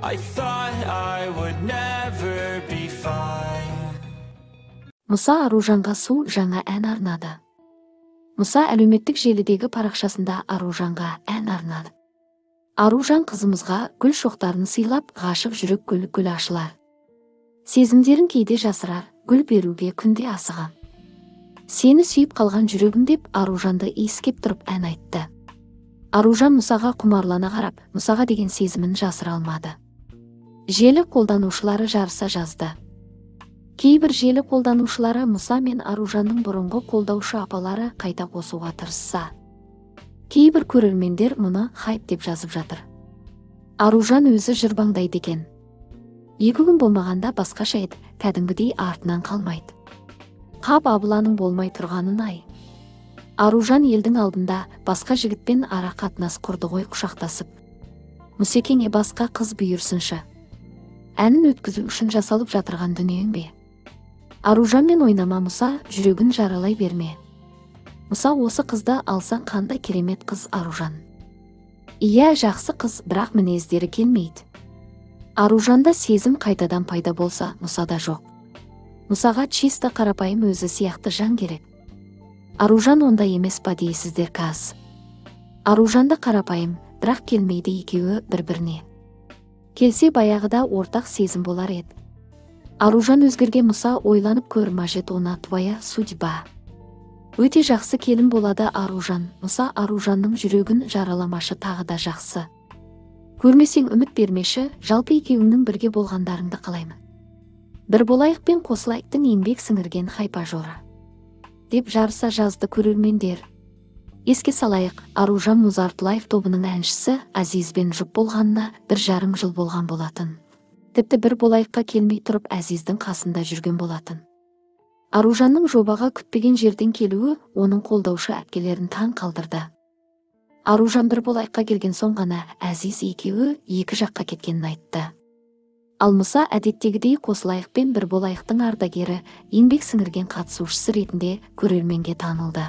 I thought I would never be fine. Мұса Аружанға су жаңа ән арнады. Мұса әлеуметтік желідегі парақшасында Аружанға ән арнады. Аружан қызымызға гүл шоқтарын сыйлап, ғашық жүрек гүл гүл ашылар. Сезімдерін кейде жасырар, гүл беруге күнде асыға. Сені сүйіп қалған жүрегім деп Аружанды иіскеп тұрып ән айтты. Аружан Мұсаға құмарлана қарап, Мұсаға деген сезімін жасыра алмады. Желі қолданушылары жарыса жазды. Кейбір желі қолданушылары Мұса мен Аружанның бұрынғы қолдаушы апалары қайта қосуға тырысса. Кейбір көрермендер мұны хайп деп жазып жатыр. Аружан өзі жырбаңдайды екен. 2 күн болмағанда басқаша еді, кәдімгідей артынан қалмайды. Қап абыланың болмай тұрғанын ай. Аружан елдің алдында басқа жігітпен ара қатынас құрды ғой құшақтасып. Мұсекеңе басқа қыз бұйырсыншы. Әнін өткізу үшін жасалып жатырған дүниең бе? Аружанмен ойнама Мұса, жүрегін жаралай берме. Мұса, осы қызды алсаң қандай керемет қыз Аружан. Иә, жақсы қыз, бірақ мінездері келмейді. Аружанда сезім қайтадан пайда болса, Мұсада жоқ. Мұсаға чисто қарапайым өзі сияқты жан керек. Аружан ондай емес па дейсіздер каз. Аружанда қарапайым, бірақ келмейді екеуі бір-біріне. Келсе баяғыда ортақ сезім болар еді. Аружан өзгерген Мұса, ойланып көр, мажет она твоя судьба. Өте жақсы келін болады Аружан. Мұса, Аружанның жүрегін жараламашы, тағы да жақсы. Көрмесең үміт бермеші, жалпы екеуіңнің бірге болғандарыңды қалаймын. Бір болайық пен қосылайықтың еңбек сіңірген хайпажоры. Деп жарыса жазды көрермендер. Еске салайық, Аружан Музарт Лайв тобының әншісі Азизбен жұп болғанына 1,5 жыл болған болатын. Тіпті бір болайыққа келмей тұрып Азиздің қасында жүрген болатын. Аружанның жобаға күтпеген жерден келуі оның қолдаушы әпкелерін таң қалдырды. Аружан бір болайыққа келген соң ғана Азиз екеуі екі жаққа кеткенін айтты. Ал Мұса әдеттегідей қосылайық пен бір болайықтың ардагері, еңбек сіңірген қатысушысы ретінде көрерменге танылды.